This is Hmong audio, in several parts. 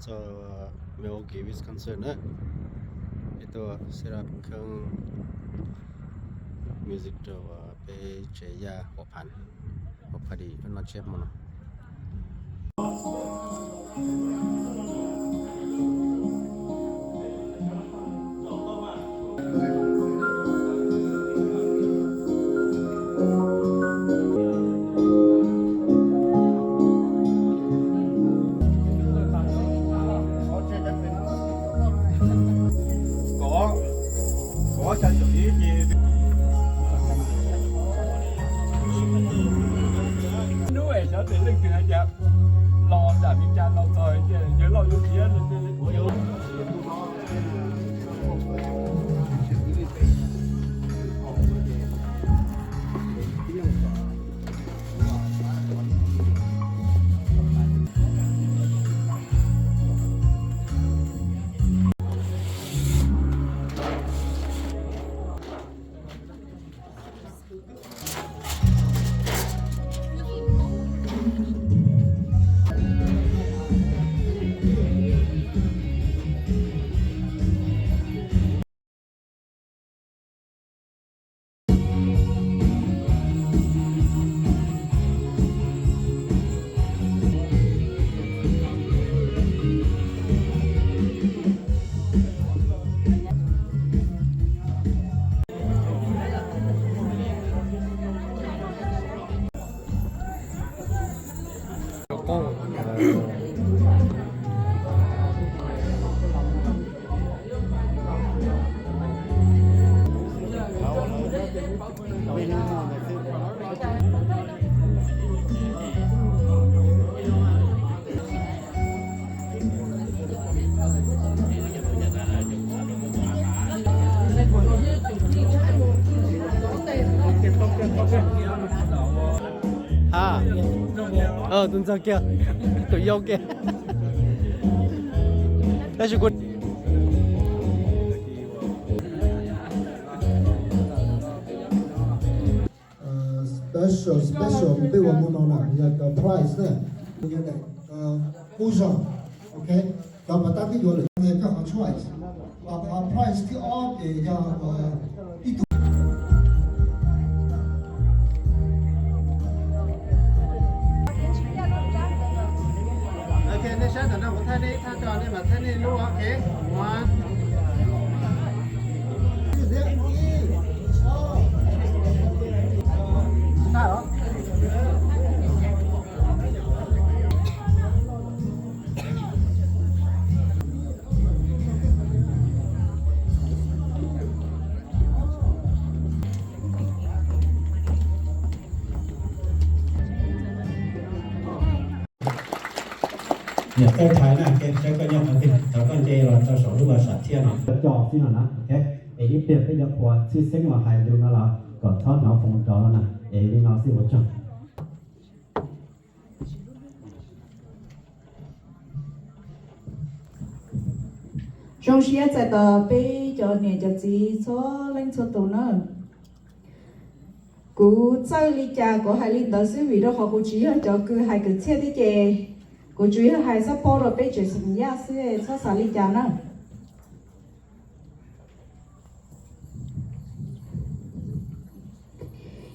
Txog Milwaukee, Wisconsin na, peb tuaj set up khab music rau peb tsev Yaj Huam Phan, Huam Phan Di, no tsiab hmo no. Hnub es xyov tes leej twg hais tias los nram Meskas los txog ces yawg Lauj yuav piav no. Ha, tus ntxawg kiag, tus yau kiag. Tab sis kuv special, special peb ua hmo no na yog cov prize na, yog daim qub zog, ok, cov pas tab twb yuav lawm, cov qhov choice, qhov prize thib ob ces yog ib tug. Ok, nej saib ntawm no kuv thaij nej ib thaj tso, nej mam thaij nej lub, ok. One. Niam Txawj Thaiv na, saib koj nyob qhov twg, thov koj nce los rau saum lub sam thiaj no. Cov xib no na, ok. Es ib pliag peb yuav ua txhij xeeb los hais lus no los kom txhob hnov foos rov no na, es li no xwb ua tsaug. Zoo siab txais tos peb cov niam cov txiv txhua leej txhua tus na. Kuv txawj li cas kuv hais li ntawd xwb, vim rau qhov kuv tsis yog cov kws hais kwv txhiaj thiab ces kuv tsuas yog hais xab paub rau peb tsev xeem Yaj xwb, txhob xav li cas na.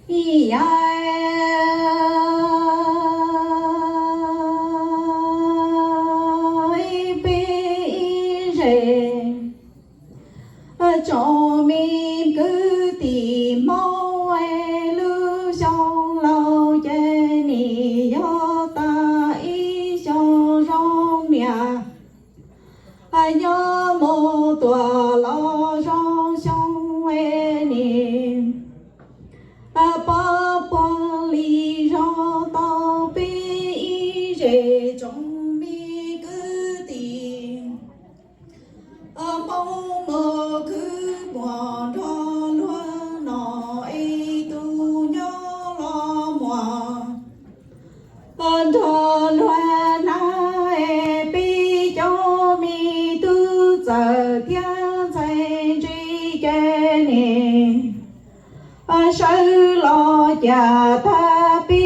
Ib yam peb ib zej tsoom me kwv tij Hmoob, lub xyoo laus ces nim yog tag ib xyoo zoo niam. Nyob mus tuaj los zoo xyoo nim, pab puag li zoo tau peb ib zej tsoom me kwv tij. Hmoob mus khwv muag nrog luag no, ib tug nyob los muag nrog luag hnav, peb cov me tub txawm thiab ntxhais ntshe ces nim sawv los cas tag peb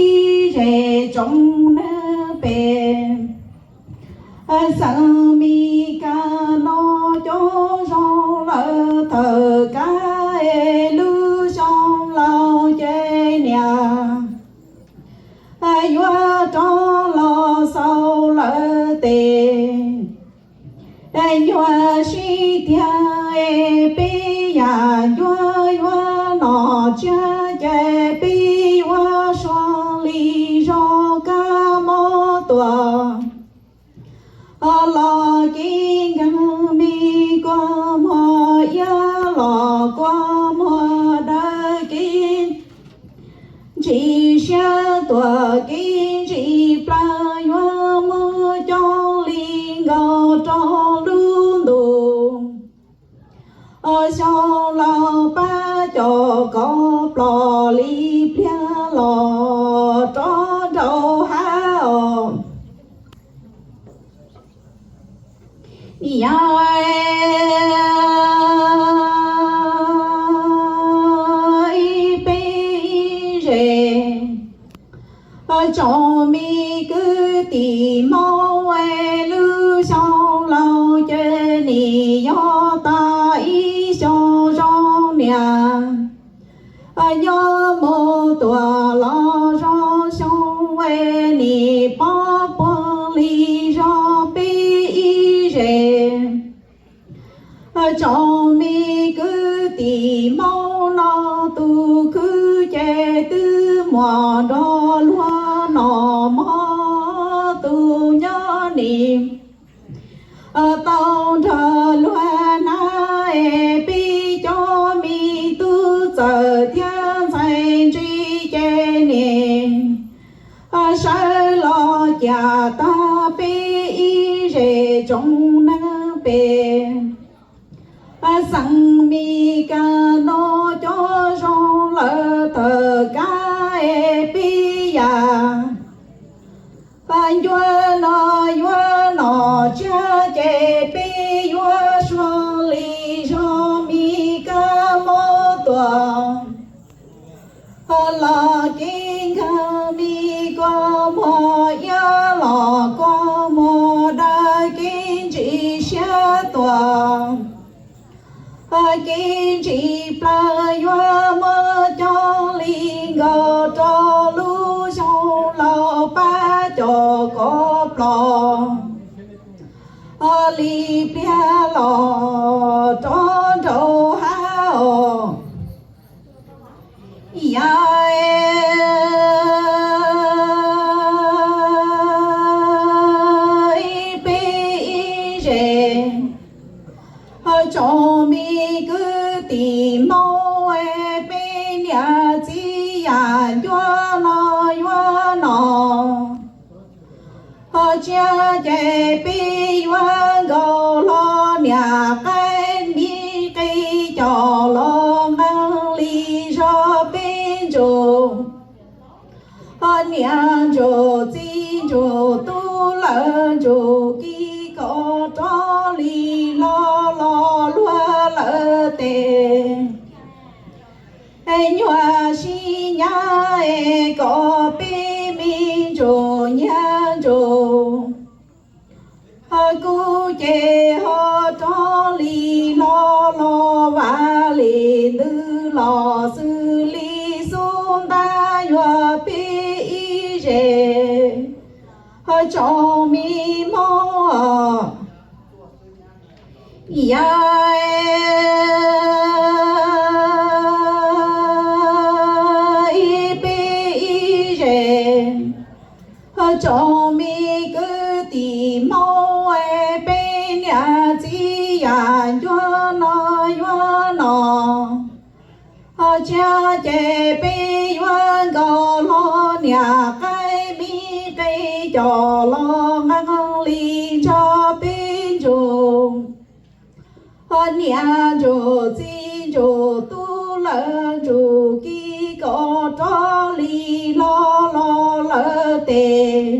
ib zej tsoom neeg pem. Xeev Mes Kas no cov zoo lawm thawm kab es lub xyoo laus ces niam yuav rov los xaus lawm tes. Nyuaj siab tiag es peb yam ncuab yuav nom tsiab ces peb yuav suav li zog kab mob tuaj. Los kev nkeeg me kua muag iab los kua muag dawb kev ntsim siab tuam kev ntsim plaws yuav muab coob li nkaus rau lub ntuj. Xyoo laus pab cov kov plos li pliag los rov nraum hav os. Yog ib peb ib zes tsoom me kwv tij Hmoob es lub xyoo laus ces nim yog tag ib xyoo zoo niam. Nyob mus tuaj los zoo xyoo es nim poob puag li zog peb ib zes. Tsoom me kwv tij Hmoob no tus khwv ces twb muaj nrog luag noj mov, tus nyob nim tau nrog luag hnav es peb cov me tub txawm thiab ntxhais ntse ces nim sawv los cas tag peb ib zes tsoom neeg pem. Xeev Mes Kas no cov zoo lawm thawm kab es peb yam ncuab no yuav nom tsiab ces peb yuav suav li zog me kab mob tuaj. Los kev nkeeg me kua muag iab los kua muag dawb kev ntsim siab tuam. Kev ntsim plaws yuav muab coob li nkaus rau lub xyoo laus pab cov kov plos li pliag los rov nraum hav os. Yog ib peb ib zes tsoom me kwv tij Hmoob es peb niam txiv yam ncuab no yuav nom tsiab ces peb yuav nkaus hlo niam qaib me qe coj los nqee li zog peb ntsuj. Niam ntsuj txiv ntsuj tub lawv ntsuj kis kom rov li los los luag lawm tes. Nyuaj siab nyab es kom peb me ntsuj nyiag ntsuj kuv ces ho rov li los los vam li ntws los xws li xub ntab yuav peb ib zes tsoom me Hmoob. Yog ib peb ib zes tsoom me kwv tij Hmoob es peb niam txiv yam ncuab no yuav nom tsiab ces peb yuav nkaus hlo niam qaib me qe coj los nqee li nrog peb ntsuj. Niam ntsuj txiv ntsuj tub lawv ntsuj kis kom rov li los los lawm tes.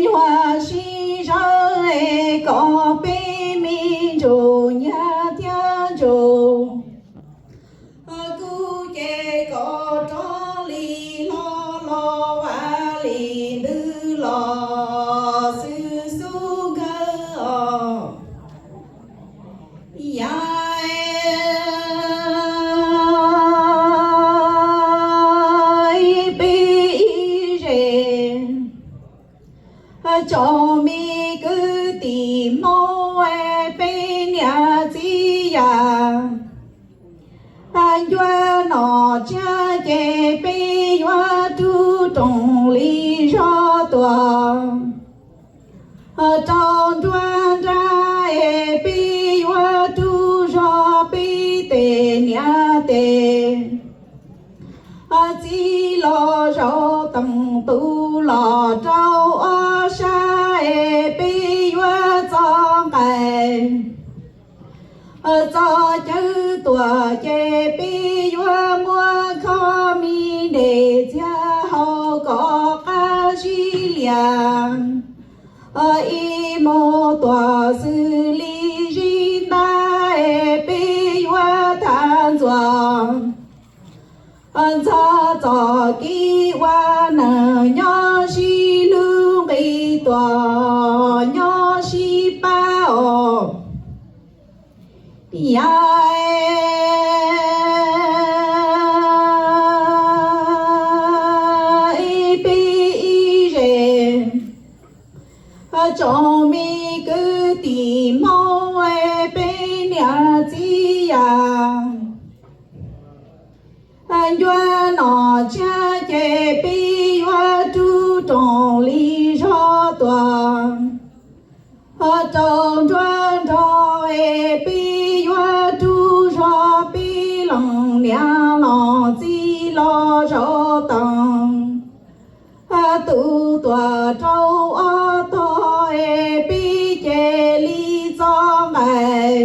Nyuaj siab zawb es kom peb me ntsuj nyiag thiab ntsuj kuv ces kom rov li los los vam li ntws los xwb. Tsoom me kwv tij Hmoob, peb niam txiv yam, ncua nom tsiab ces peb yuav rub rooj li zog tuaj rau nruab nrab es peb yuav rub zog peb tej niam tej txiv los zaum teem tus los rau ob sab es peb yuav txo nqaij txo cawv tuaj ces peb yuav muab khob me dej txiag hau kom qab zib lias. Ib mus tuaj xws li zib ntab es peb yuav thaj ntxuag ntxog txoj kev ua neej nyob sib hlub nqi tuaj nyob sib pab os. Yam peb ib zej, tsoom me kwv tij Hmoob, peb niam txiv yam, ncua nom tsiab ces peb yuav rub rooj li zog tuaj rau nruab nrab es peb yuav rub zog peb leej niam leej txiv los zaum teem tus tuaj rau ob tog es peb cia li txo nqaij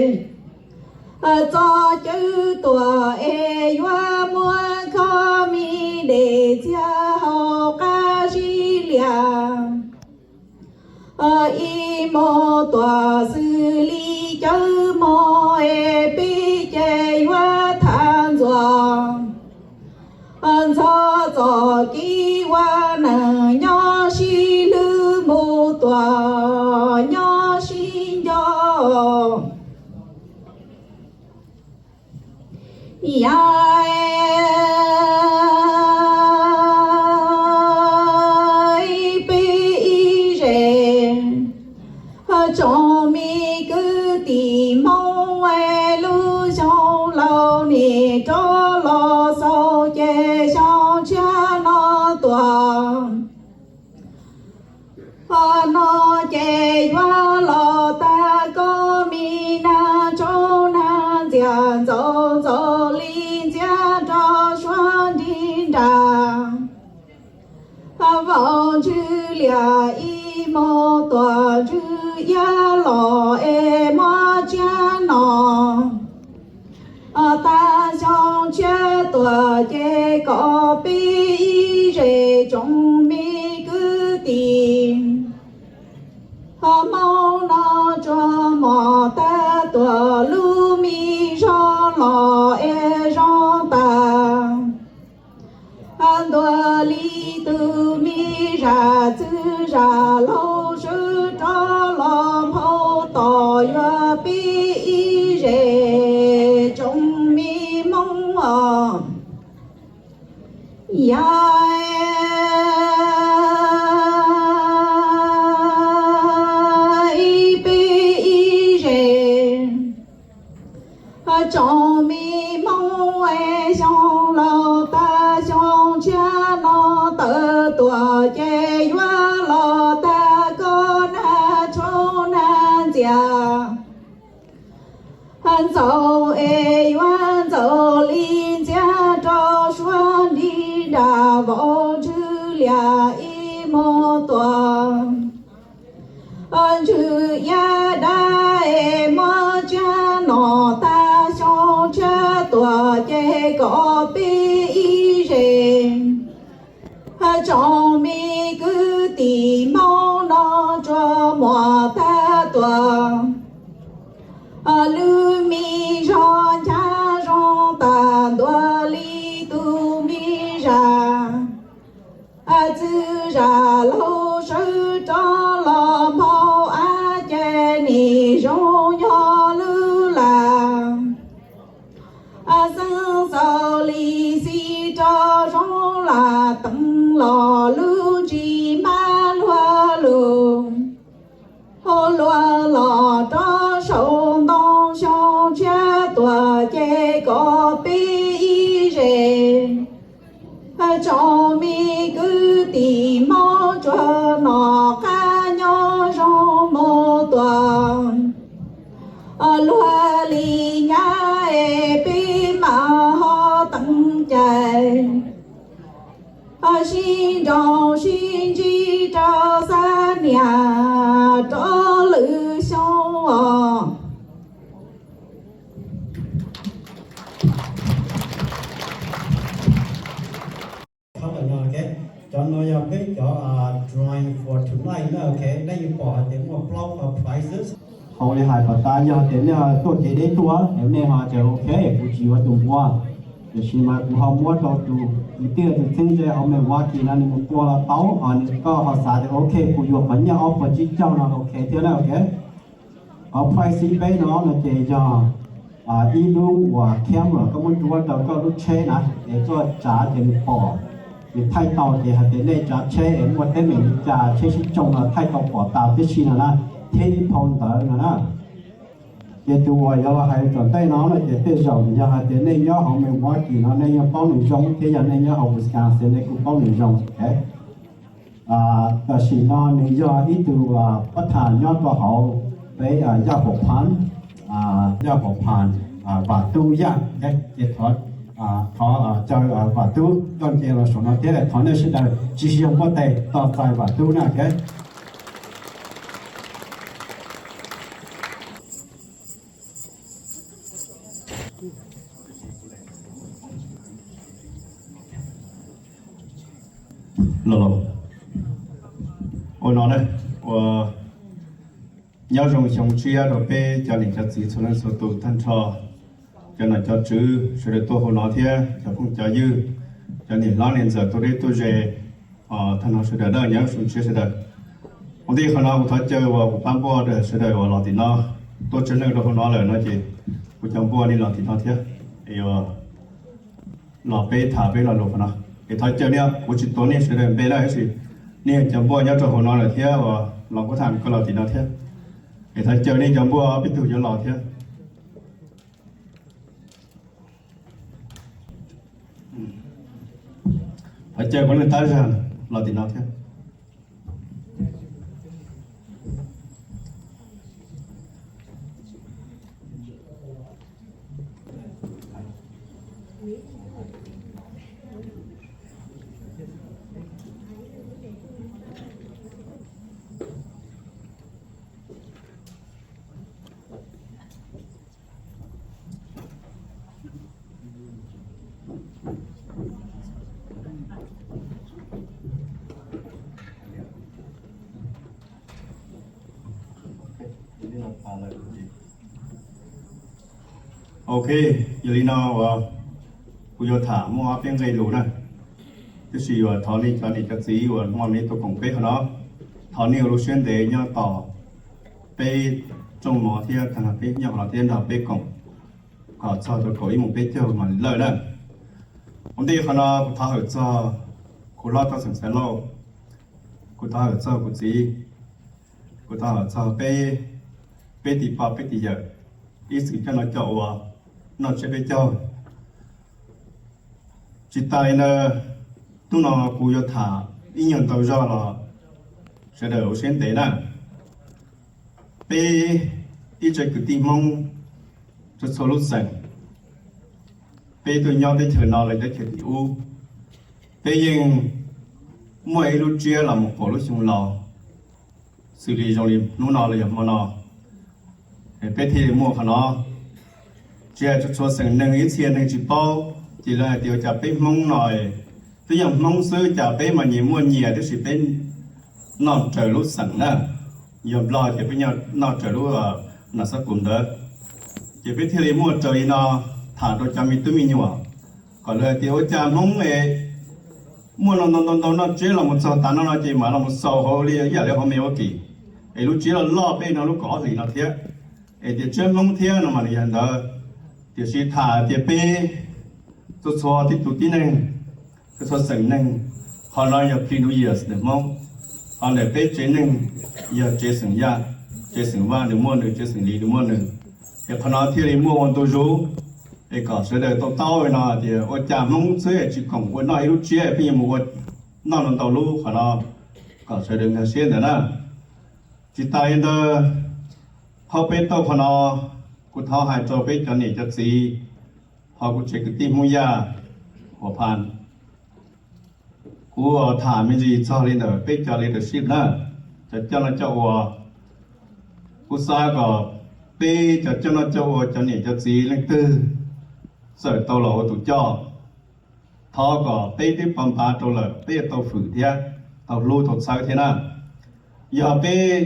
txo cawv tuaj es yuav muab khob me dej txiag hau qab zib lias. Ib mus tuaj xws li cawv mog es peb ces yuav thaj ntxuag ntxog txoj kev ua neej nyob sib hlub mus tuaj nyob sib nco. Yam peb ib zej, tsoom me kwv tij Hmoob, lub xyoo laus nim rov los xaus ces xyoo tshiab no tuaj no ces yuav los tag koj me nag tshoob nag ntxiag ntxaus ntxaus li ntxiab rau suav nrig nrag. Vaus ntswg lias ib mus tuaj ntswg iab los es muab tsiab no tag xyoo tshiab tuaj ces kom peb ib zej tsoom me kwv tij Hmoob no tsuas muaj tag tuaj lub me zog los es zoo tag ntua li tus me zaj txwv zaj laug sawv rov los nphau tos yuav peb ib zej tsoom me Hmoob os. Yam peb ib zej tsoom me Hmoob, xyoo laus tag xyoo tshiab no tawm tuaj ces yuav los tag koj nag tshoob nag ntxiag ntxaus es yuav ntxaus li ntxiab rau suav nrig nrag vaus ntswg lias ib mus tuaj ntswg iab dab es muab tsiab no tag xyoo tshiab tuaj ces kom peb ib zej tsoom me kwv tij Hmoob no tsuas muaj tag tuaj lub me zog nchav zoo tag ntua li tus me zaj txwv zaj laug sawv rov los nphau av ces nim zoo nyob lub laj xeeb xaus li xij rau zoo laj teev los lub Rau sib ntsib rau xab niam rau lwm xyoo os. Cov no yog peb cov drawing for tonight na, ok, nej yuav pom hais tias muaj plaub prizes. Hauv li hais kom tas, yog tias nej tuaj kev deb tuaj es nej ho tias ok, kuv tsis yuav tus npua, tiam sis mas kuv ho muab rau tus kwv tij tus txheeb ze hauv Milwaukee no nws mus tua los tau, ho nws, koj ho xav tias ok, kuv yuav qhov nyiaj ob puas tsib caug no ok thiab na, ok. Qhov prize thib peb no no ces yog ib lub uas camera koj muab ntsuab rau koj lub tsheb na, es koj tsav ces nws pom, nws thaij tau ces hais tias nej tsav tsheb es muaj teeb meem li cas, tsheb sib tsoo no thaij tau pom tas tib si no na, thiab ib phau ntawv no na. Ces tus uas yuav los hais tom ntej no no ces tej zaum yog hais tias nej nyob hauv Milwaukee no nej yeej paub nws zoo, thiab yog nej nyob hauv Wisconsin nej kuj paub nws zoo. Tam sim no nws yog ib tug pab tham nyob rau hauv peb Yaj Huam Phan, Yaj Huam Phan, Vam Tub Yaj. Ces thov, thov caw Vam Tub coj nce los saum no thiab thov nej sawv daws tsis yog muaj tes tos txais Vam Tub na, ok. Los, ua no na, ua nyob zoo xyoo tshiab rau peb cov niam cov txiv txhua leej txhua tus tag nrho, cov nom cov tswv sawv daws tuaj hauv no thiab cov phooj cov ywg, cov niam hlob niam ntxawm tuaj deb tuaj ze, tag nrho sawv daws na, nyob zoo tshiab sawv daws. Ua ntej qhov no kuv thov caw uas kuv pab npuaj sawv daws uas los tim no, tuaj tsev neeg rau hauv no lawm no ces kuv cov npuaj nej los tim no thiab, es los peb tham peb lo lus qhov no. Es thov caw nej, kuv tsis tuav nej sawv daws npe na, tab sis nej yog cov npuaj nyob rau hauv no lawm thiab uas los kuv tham koj los tim no thiab. Es thov caw nej cov npuaj peb tug yuav los thiab. Thov caw kuv leej tab zag los tim no thiab. Ok, yog li no uas kuv yuav tham muaj ob peb nqe lus na, tab sis yuav thov nej cov niam cov txiv uas hmo no tuaj koom peb qhov no, thov nej ua lub siab ntev nyob tos peb rooj mov thiab tag peb nyob qhov no thiab nrog peb koom kom txog rau kaum ib moos peb caug mam li lawj na. Ua ntej qhov no kuv thov hawm txog kuv hlob Toj Xeem Xaiv Lauj, kuv thov hawm txog kuv txiv, kuv thov hawm txog peb, peb tij pog peb tij yawm ib txwm coj no coj ua noj tsiab peb caug. Tsis tas li ntawd, hnub no kuv yuav tham ib nyuag ntau zog los sawv daws ua siab ntev na. Peb ib tsev kwv tij Hmoob txhua txhua lub xeem, peb tuaj nyob teb chaws no los teb chaws tim ub, peb yeej muaj ib lub tsiab los mus kaum lub xyoo los, xws li zoo li hnub no los yog hmo no, peb thiaj li muaj qhov no. Tsis hais txhua txhua xeem neeg ib txhia neeg tsis paub, ces lawv hais tias ua cas peb Hmoob no, twb yog Hmoob xwb cas peb mas nyias muaj nyias tab sis peb noj raws lub xeem na. Yog Nplog ces peb noj raws lub nam xab kum ntawd. Ces peb thiaj li muaj raws li no tham rau cov me tub me nyuam, kom lawv hais tias ua cas Hmoob es muaj ntau ntau ntau noj tsiab los mus txog tav no no ces mam los mus xaus hauv li ib yam li hauv me ua kim, es lub tsiab loj loj peb no lub kaum ob hlis no thiab, es tias tsiab Hmoob thiab no mas nws yog ntawd. Tiam sis tham tias peb txhua txhua tib tug tib neeg, txhua txhua xeem neeg, qhov no yog Play New Year ntawm Hmoob, ho ntawm peb tsev neeg yog tsev xeem Yaj, tsev xeem Vaj nws muaj nws, tsev xeem Lis nws muaj nws. Es qhov no thiaj li muaj ua ntu zus, es kom sawv daws tau taub li no tias ua cas Hmoob xwb es tsis koom ua noj ib lub tsiab pheej yuav mus ua noj ntau ntau lub qhov no, kom sawv daws nkag siab ntawd na. Tsis tas li ntawd, thaum peb tau qhov no, kuv thov hais rau peb cov niam cov txiv, ho kuv tsev kwv tij Hmoob Yaj Huam Phan, kuv Kuv tham me ntsis txog li ntawm peb cov leadership na, cov coj noj coj ua. Kuv xav kom peb cov coj noj coj ua, cov niam cov txiv leej twg txawm tau los ua tus coj, thov kom peb twb pov npav rau lawm, peb yuav tau fwm thiab, tau hlub tau txhawb thiab na. Yog peb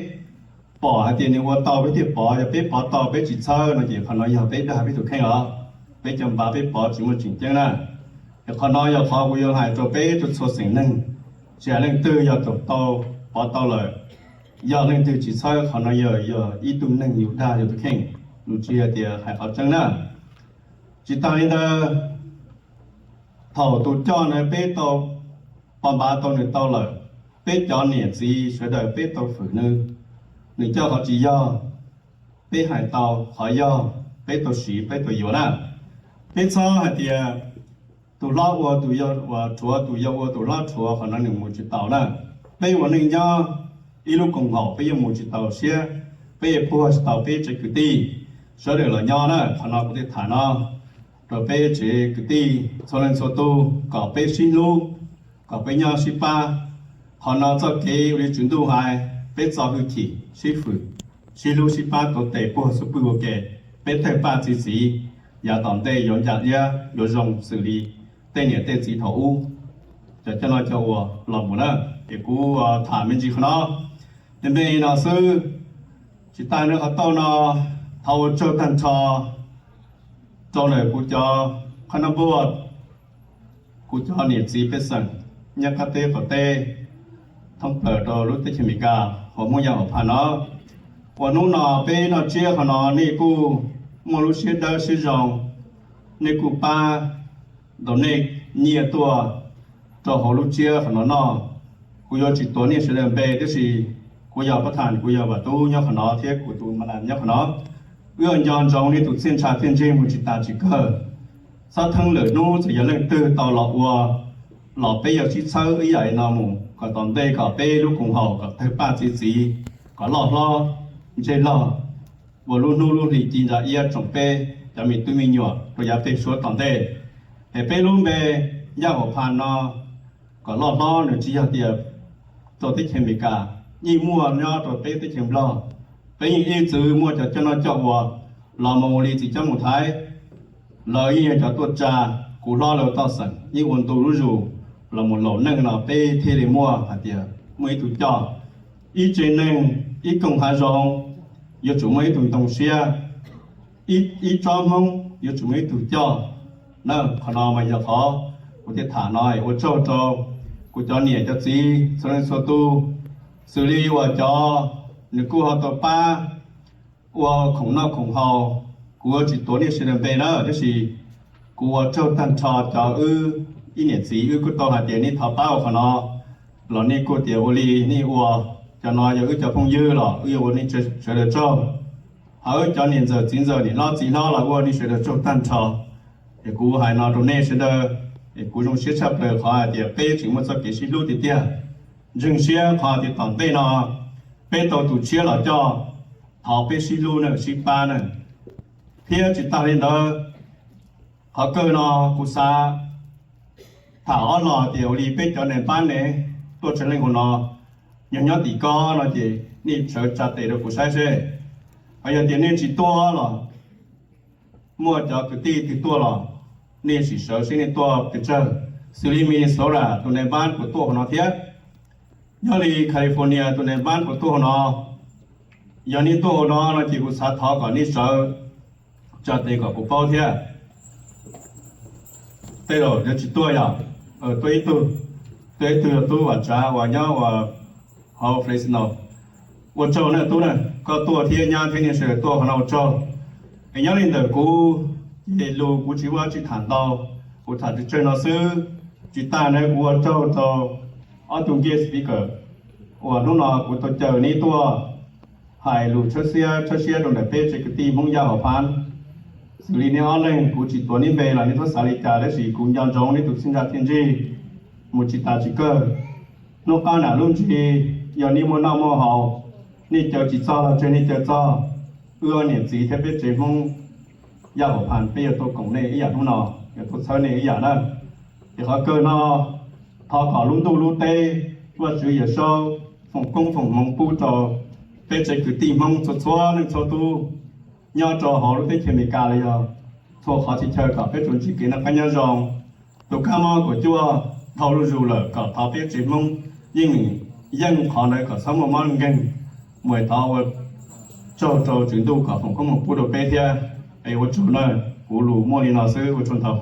pom hais tias nws ua tau peb thiaj pov, yog peb pov tau peb tsis txhawb no ces qhov no yog peb dag peb tus kheej os. Peb cov npav peb pov tsis muaj tseem ceeb na. Es qhov no yog qhov kuv yuav hais rau peb rau txhua xeem neeg, tsis hais leej twg yog tau pov tau lawm, yog leej twg tsis txhawb qhov no yog, yog ib tug neeg yus dag yus tus kheej, nws tsis yog tias hais qhov tseeb na. Tsis tas li ntawd, thaum tus coj na peb tau pov npav tau nws tau lawm, peb cov niam txiv sawv daws peb tau fwm nws, nws coj qhov tsis yog, peb hais tau, qhov yog peb tau siv peb tau yuav na. Peb txhob hais tias tus hlob ua tus yau rhuav, tus yau ua tus hlob rhuav, qhov no nws mus tsis taus na. Peb ua neej nyob ib lub koom haum peb yuav mus tsis taus siab, peb yuav puag tsis tau peb tsev kwv tij sawv daws los nyob na. Qhov no kuv thiaj tham no rau peb tsev kwv tij txhua leej txhua tus kom peb sib hlub, kom peb nyob sib pab. Qhov no txoj kev ua li Tswv Ntuj hais, peb txo hwj chim sib fwm, sib hlub sib pab tuav tes puag xub pwg ua ke, peb tawg paj txi txiv, yav tom ntej yuav ncaim liab yuav zoo xws li tej niam tej txiv thaum ub, cov coj noj coj ua los mus na. Es kuv tham me ntsis qhov no, me me no xwb. Tsis tas nws qhov tau no, thov ua tsaug tag nrho rau ntawm kuv cov qhab nab npuaj, kuv cov niam txiv pej xeem nyob qab teb qaum teb, thoob plaws rau lub teb chaws Amelikas hauv Hmoob Yaj Hauv Phas no, uas hnub no peb noj tsiab qhov no nej kuj muaj lub siab dawb siab zoo, nej kuj pab ntaus nej nyiaj tuaj rau hauv lub tsiab qhov no noj. Kuv yuav tsis tuav nej sawv daws npe, tab sis kuv yog Pab Thas, kuv yog Vam Tub nyob qhov no thiab kuv tus ma nas nyob qhov no. Wb yuav nco ntsoov nej tus txiaj ntsha txiaj ntsig mus tsis tas tsis kawg. Txhob theeb lwm hnub txawm yog leej twg tau los ua, los peb yuav sib txhawb ib yam li no mus kom tom ntej kom peb lub koom haum kom tawg paj txi txiv, kom loj hlob ntsej log, ua lub hnub lub hlis ci ntsa iab tsoom peb cov me tub me nyuam rau yav peg suav tom ntej. Es peb lub npe Yaj Hauv Phas no kom loj hlob nws tsis yog tias rau teb chaws Amelikas, yeej muaj nyob rau peb teb chaws Nplog. Peb yeej ib txwm muaj cov coj noj coj ua los mus li txiv cob mus Thaib, lawv yeej yog cov tuaj tsa kuv hlob lawv toj xeem, yeej ua ntu lub zus los mus laum neej no peb thiaj li muaj hais tias muaj ib tug coj. Ib tsev neeg, ib koog hav zoov yuav tsum muaj ib tug ntoo siab, ib tsob Hmoob yuav tsum muaj ib tug coj na. Qhov no mas yog qhov kuv thiaj tham no, ua tsaug rau kuv cov niam cov txiv txhua leej txhua tus, xws li uas cov nws kuj ho tau pab ua khoom noj khoom haus, kuv yuav tsis tuav nej sawv daws npe na, tab sis kuv ua tsaug tag nrho cov wb ib niam txiv wb kuj tau hais tias nej thov pab ua qhov no, los nej kuj tias ua li nej ua, cov no yog wb cov phooj ywg los wb yuav ua nej sawv daws tsaug. Ho wb cov niam ntxawm txiv ntxawm niam hlob txiv hlob los ua nej sawv daws tsaug tag nrho. Es kuv hais no rau nej sawv daws, es kuv zoo siab tshaj plaws qhov hais tias peb tseem muaj txoj kev sib hlub tiag tiag. Ntseeg siab qhov tias tom ntej no peb tau tus tshiab los coj, thov peb sib hlub na, sib pab na. Thiab tsis tas li ntawd, qhov kawg no kuv xav tham ob los tias ua li peb cov nais npab ne tuaj tsev leej hauv no, yog nyob tim ko no ces nej sawv tsa tes rau kuv saib seb, ho yog tias nej tsis tuaj los muaj cov kwv tij twg tuaj los nej sim sawv seb nej tuaj pes tsawg. Xws li Minnesota tus nais npab puas tuaj hauv no thiab, nyob li California tus nais npab puas tuaj hauv no. Yog nej tuaj hauv no no ces kuv xav thov kom nej sawv tsa tes kom kuv paub thiab. Tej zaum yuav tsis tuaj yog, tuaj ib tug, tuaj ib tug yog tub Vam Tsav uas nyob ua hauv Fresno. Ua tsaug na tub na, koj tuaj thiab nyab thiab nej sawv daws tuaj qhov no ua tsaug. Es nyob li ntawm kuv ces lus kuv tsis muaj dab tsi tham ntau, kuv tham tsawg tsawg no xwb. Tsis tas na kuv ua tsaug rau ob tug guest speaker uas hnub no kuv tau caw neb tuaj hais lus tshawb siab tshawb siab rau ntawm peb tsev kwv tij Hmoob Yaj Hauv Phas. Xws li neb ob leeg kuv tsis tuav neb npe los neb txhob xav li cas, tab sis kuv nco ntsoov neb tus txiaj ntsha txiaj ntsig mus tsis tas tsis kawg. Hnub qab nam lub ntsis yog neb muaj noj muaj haus, nej caw tsis txog los tseg nej caw txog, wb ob niam txiv thiab peb tsev Hmoob Yaj Hauv Phas peb yuav tuaj koom nej ib yam hnub no, yuav tuaj txhawb nej ib yam na. Ces qhov kawg no Thov kom lub ntuj lub teb, Vajtswv Yawm Saub foom koob foom hmoov pub rau peb tsev kwv tij Hmoob txhua txhua leej txhua tus nyob rau hauv lub teb chaws Amelikas los yog txhua qhov txhia chaw kom peb tsuas ntsib kev noj qab nyob zoo. Tus kab mob kaum cuaj dhau zuj zus lawm, kom thov peb tsev Hmoob yeej, yeej qhov ntawd kom txhob muaj mob nkeeg. Mus thov ua tsaug rau Tswv Ntuj kom foom koob hmoov pub rau peb thiab. Es ua tsaug na, kuv lus muaj li no xwb, ua tsaug ntau.